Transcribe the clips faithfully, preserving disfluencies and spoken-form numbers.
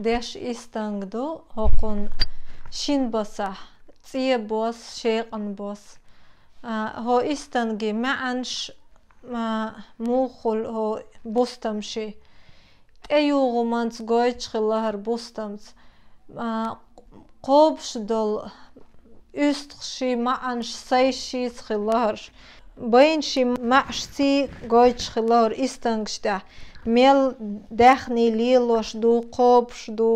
Деш истанг ду, хӀокхун шин басахь, цӀе бос, шекъан бос. А, хӀо истанги маьӀанш, а, муххул хӀо бустам ши. ТӀеюгӀуманца гойтуш хилла хӀара бустамца. А, кхобуш долу уьстагӀ ши маьӀанаш, сайш шийца хилла хӀорш. Байна ши маьӀаш цӀий гойтуш хилла хӀора истангаш тӀехь. Мел даьхний лелош ду, кхобуш ду.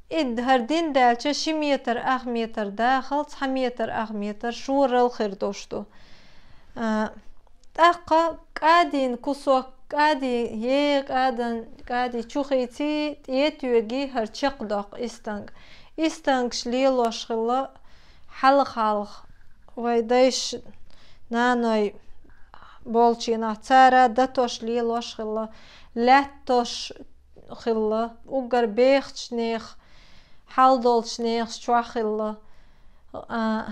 И хӀара дин даьлча ши метр ах метр дахалц, цхьа метр ах метр шорал хир долуш ду. А, тӀаккха кӀадин кусок, кӀади, е кӀадан, кӀади чу хийций, тӀе тоьги хӀара чекхдоккху истанг. Истангаш лелош хилла хьалха-хьалха. Вай дайш, наной болчийнахь цара датош лелош хилла, лаьттош хилла, уггар бехачу нехан, хьал долчу нехан чохь хилла. А,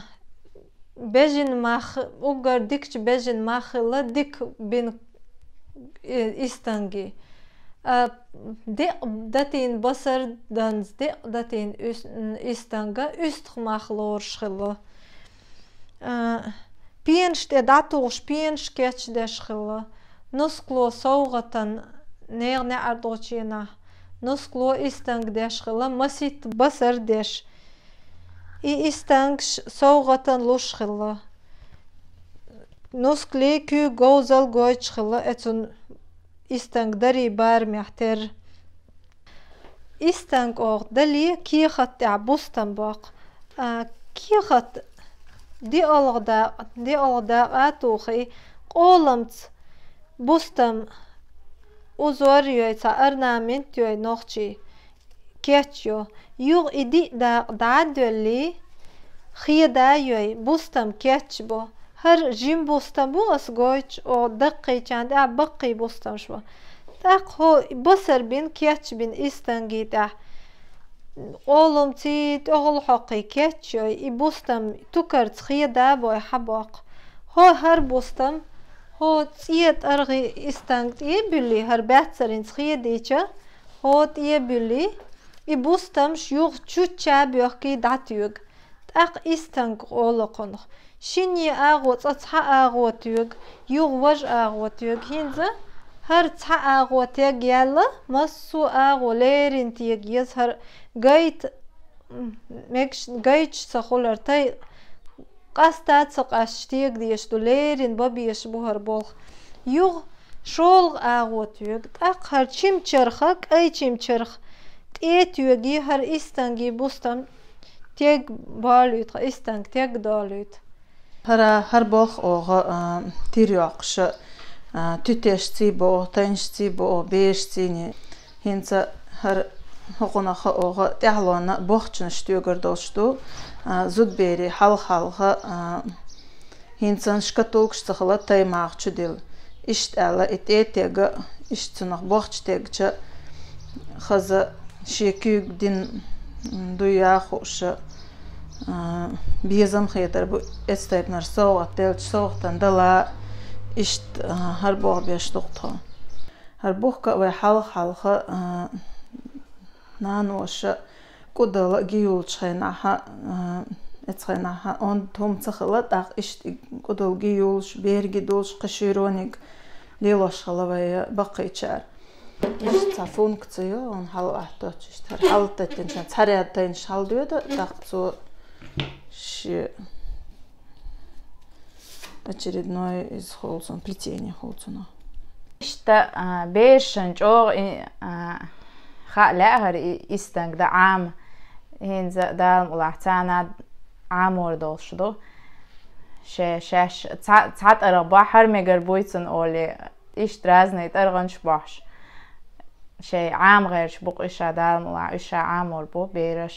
бежин мах, уггар дикачу бежин мах хилла, дика бина, э, истанги. А, декъ датийна басар данза, декъ датийна уьс-, м, истанга уьстах мах лоруш хилла. А, пенаш тӀе дӀатухуш, пенаш кечдеш хилла. Нускало совгӀатан, нехан неӀардолчийнахь, нускало истанг деш хилла, маситта басар деш. И истангаш совгӀатан луш хилла. Нускале куьйга говзал гойтуш хилла, эцун истанг дарий барамехь терра. Истанг оха дале, кехат тӀехь бустам боккху. А, кехат диалгӀа дакъа, диалгӀа дакъа а тухий, къоламца бустам узор йой, цхьа орнамент йой нохчий, кечйо. Юха и диъ дакъа дӀа а доьллий, хеда йой, бустам кечбо. ХӀара жима бустам бу ас гойтуш, оха даккхийчарна тӀехь баккхий бустамаш бу. ТӀаккха хӀо басар бина кечбина истанги тӀехь. Къоламций тӀехула хьокхий кечйой, и бустам тукарца хеда бой хьабоккху. ХӀо хӀара бустам, хӀо цӀе тӀаргӀи истанг тӀе а буьллий, хӀара баьццаринца хедийча, хӀо тӀе а буьллий, и бустамаш юха чучча а боьхкий дӀатоьгу. ТӀаккха истанг олу кхунах. Шинне агӀо цкъа цхьа агӀо тоьгу, юха важа агӀо тоьгу. ХӀинца хӀара цхьа агӀо тега яьлла, массо а агӀо леррина тега еза хӀара гайта, м, мегаш гайташ ца хуьлура, тай къаста а ца къасташ тега дезаш ду, леррина бан безаш бу хӀара болх. Юха шолгӀа агӀо тоьгу, тӀаккха хӀара чимчарха, кӀай чимчарха тӀе а тоьгий, хӀара истанги бустам тега болуьйту, хӀара истанг тега долуьйту. ХӀара, хӀара болх оха, а, тир йоккхуша, а, туьтешций боху, тайнашций боху, берашцийний. ХӀинца хӀара хӀокхунах оха тӀаьхьалонна бохчанаш тоьгар долуш ду, а, зудберий хьалха-хьалха, а, хӀинца шкатулкаш ца хилла таймагӀа чу дилла. Иштта аьлла, и тӀе а тега, иштта цунах бохча тегча, хаза шен куьйга дина, м, дуй а хууша, а, безам хетар бу, эцтайпанара совгӀат делча, совгӀатан дала, иштта, а, хӀара боху беш ду-кх тхо. ХӀара бухка а вай хьалха-хьалха, а, наноша кӀудала ги юлучу хенахьа, а, эцу хенахьа, онда хӀума ца хилла, тӀаккха иштта и кӀудала ги юлуш, бер ги долуш, кхин шуьйрониг лелош хилла вай баккхийчара. Иштта цхьа функци ю, хьала атточуьш, тхьара хьала таттинчан, цхьа ряд тайнаш хьала доьду, тӀаккха цо ши очередной из хуьлу цунах, плетение хуьлу цунах. Иштта, а, берашна чӀогӀа и, а, хаа лаьа хӀара и истанг дан Ӏама. ХӀинца Дала мукъ лахь царна Ӏамор долуш ду. Ше-, шаьш цхьа, цхьа тӀаргӀа бохь, хӀара мегар буй цунна олий, иштта разный тӀаргӀанаш бохьуш. Шайн Ӏама гӀерташ бу-кх уьш а Дала мукъ лахь, уьш а Ӏамор бу бераш.